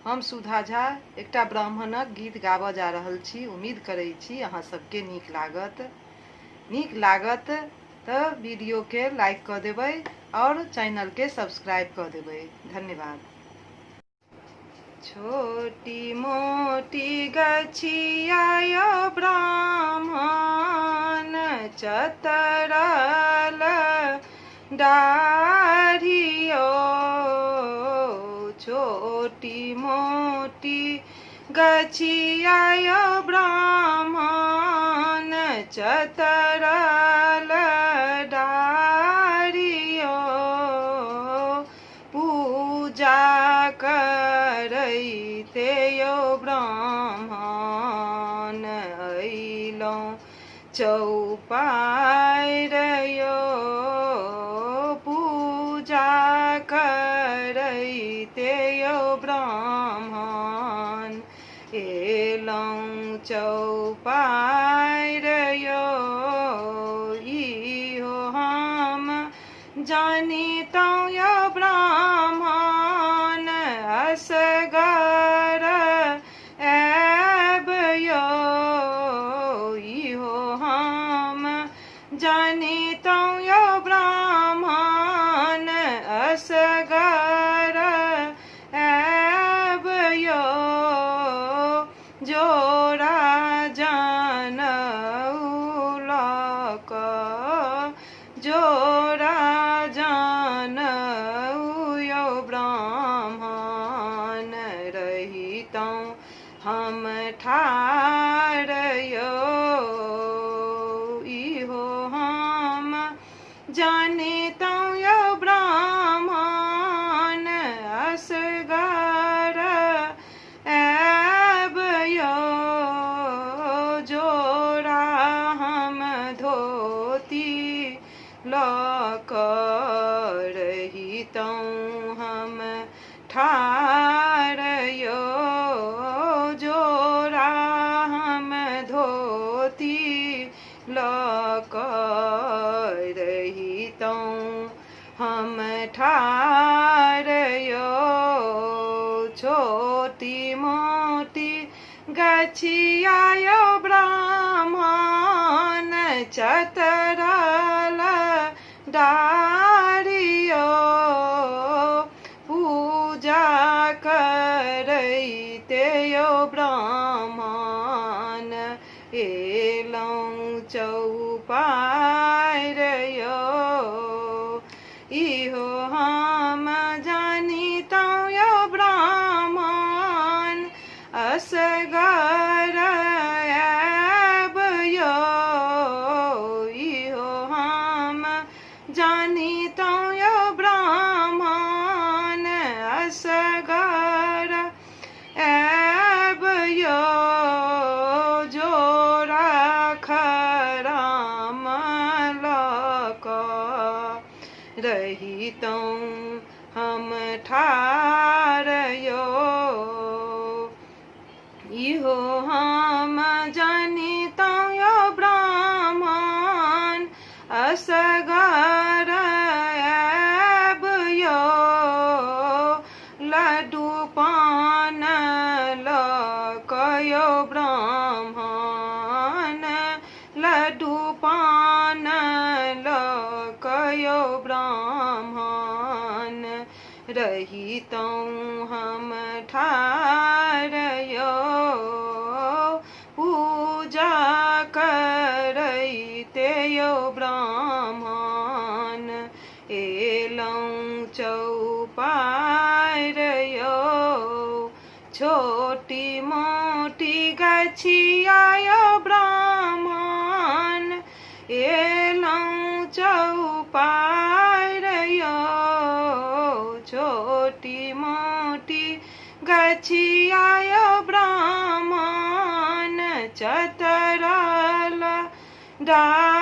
हम सुधा झा एकटा ब्राह्मणक गीत गाबऽ जा रहल छी। उम्मीद करै छी अहाँ सबके नीक लागत। नीक लागत तऽ वीडियोके लाइक कऽ देबै आओर चैनलके सब्सक्राइब कऽ देबै। धन्यवाद। छोटी मोटी गछिया यो ब्राह्मण चतरल डाढ़ियो, छोटी मोटी गछिया यो ब्राह्मण चतरल डाढ़ियो, पूजा करैते यौ ब्राह्मण अयलहुँ चौपाइ यौ, पूजा करैते यौ ब्राह्मण एलहुँ चौपाइ यौ, इहो हम जानितहुँ यौ ब्राह्मण असगर आयब यौ, इहो हम जानितहुँ यौ ब्राह्मण असगर आयब यौ, जोड़ा जनउ लऽ कऽ, जोड़ा जनउ यौ ब्राह्मण रहितहुँ हम ठाढ़ यौ, इहो हम जानितहुँ यौ ब्राह्मण असगर आयब यौ, जोड़ा हम धोती लऽ कऽ रहितहुँ हम ठाढ़ यौ, जोड़ा हम धोती लऽ कऽ रहितहुँ हम ठाढ़ यौ, छोटी मोटी गछिया यौ ब्राह्मण चतरल डारियो, पूजा करैते यौ ब्राह्मण एलहुँ चौपाइ यौ, इहो हम जानितहुँ यौ ब्राह्मण असगर आयब यौ, इहो हम जानितहुँ यौ ब्राह्मण असगर आयब यौ, जोड़ा खराम लऽ कऽ रहितहुँ हम ठाढ़ यौ, इहो हम जानितहुँ यौ ब्राह्मण असगर आयब यौ, लड्डू पान लऽ कऽ यौ ब्राह्मण, लड्डू पान लऽ कऽ यौ ब्राह्मण रहितहुँ हम ठाढ़ यौ, पूजा करैते यौ ब्राह्मण एलहुँ चौपाइ यौ, छोटी मोटी गछिया यौ ब्राह्मण एलहुँ चौपाइ यौ, छोटी मोटी गछिया यौ ब्राह्मण चतरल डारियो,